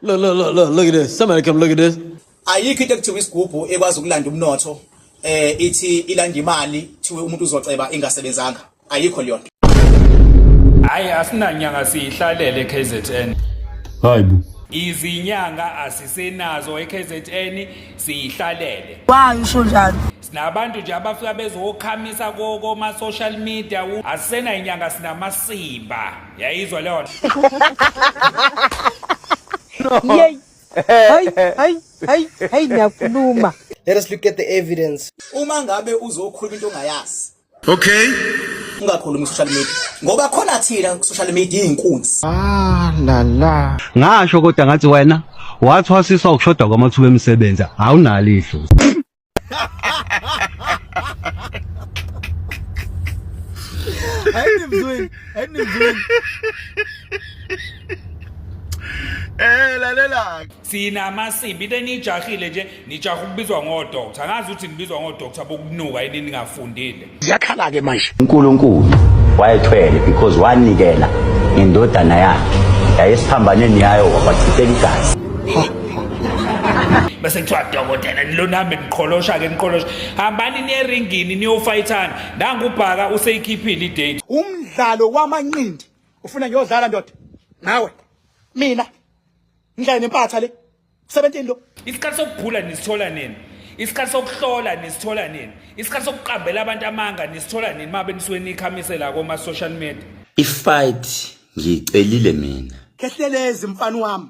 Look, look, look, look, look at this. Somebody come look at this. Ayikho into ekuthiwa isigubhu ekwazi ukulanda umnotho eh ithi ilanda imali thiwe umuntu uzoceba ingasebenzanga. Ayikho leyo nto. Hayi asinanyanga siyihlalele KZN. Hayi bo. Izinyanga asisenazo eKZN siyihlalele. Why usho njalo? Sinabantu nje abafika bezokhamisa koma social media asisena inyanga sinamasimba. Yayizwa leyo nto. Yey. Hayi, hayi, hayi, hayi niyakhuluma. Let us look at the evidence. Uma ngabe uzokhuluma into ongayazi. Okay. Ungakhulumi social media ngoba khona thina ku social media izinkunzi. Ah la la. Ngasho kodwa ngathi wena wathwasiswa ukushoda kwamathuba emisebenzi awunalo idlozi. Ayinimzweni, ayinimzweni. Eh lalela. Sinamasimba into eniyijahile nje nijaha ukubizwa ngodoctor. Angazi ukuthi nibizwa ngodoctor bokunuka yini ningafundile. Ziyakhala ke manje. uNkulunkulu wayethwele because wanikela ngendodana yakhe yayesiphambaneni yayo wabachithela igazi. Bese kuthiwa dokotela nilonhambe niqholosha ke niqholosha. Hambani niye eringini niyofayithana. Nangu ubhaka useyikhiphile idate. Umdlalo wamanqindi ufuna ngiyodlala ndoda nawe mina ngidlale nempatha le 17 lo. Isikhathi sokugula nisithola nini? Isikhathi sokuhlola nisithola nini? Isikhathi sokuqambela abantu amanga nisithola nini mabe nisuke nikhamisela koma social media? I-fight ngiyicelile mina. Khehlelezi mfana wami.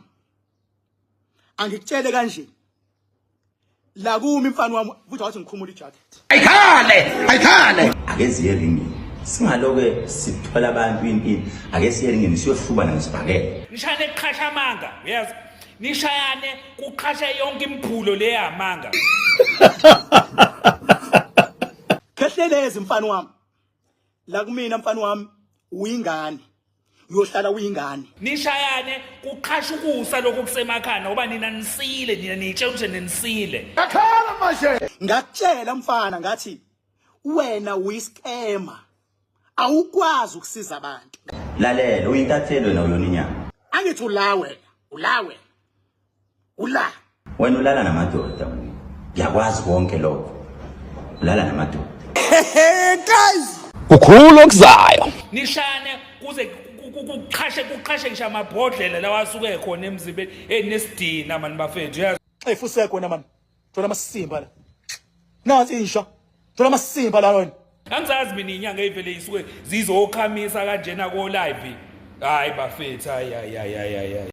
Angikutshele kanje. La kumi mfana wami futhi wathi ngikhumula ijacket. Ayikhale, ayikhale. Ake siye eringini. Singaloke sithola abantu impilo. Ake siye eringini siyohlubana ngesibhakela. Nishayane kuqhasha amanga, uyazi? Nishayane kuqhasha yonke imphulo le yamanga. Khehlelezi mfana wami. La kumina mfana wami uyingane. Uyohlala uyingane. Nishayane kuqhasha ukusa lokhu kusemakhanda ngoba nina nisile, nina nitshela ukuthi ninisile. Yakhala manje. Ngakutshela mfana ngathi wena uyiskema. Awukwazi ukusiza abantu. Lalela uyintatheli wena uyona inyama. Angithi ula wena, ula wena. Ula. Wena ulala namadoda. Ngiyakwazi konke lokho. Ulala namadoda. Guys. Kukhulu okuzayo. Nishayane kuze kuqhashe kuqhashe ngisho amabhodlela lawa asuke khona emzimbeni. Hey nesidina mani bafethu uyazi. Xefu sekho wena mani. Thola amasimba la. Nansi insha. Thola amasimba la wena. Angizazi mina inyanga eyivele isuke zizokhamisa kanjena ko live. Hayi bafethu hayi hayi hayi hayi.